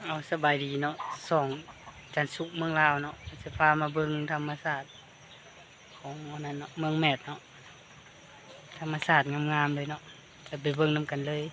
ເອົາ ສະບາຍດີເນາະ ຊ່ອງຈັນສຸກເມືອງລາວເນາະ ຈະພາມາເບິ່ງທຳມະຊາດຂອງອັນນັ້ນເນາະ ເມືອງແມດເນາະ ທຳມະຊາດງາມໆເລີຍເນາະ ຈະໄປເບິ່ງນຳກັນເລີຍ.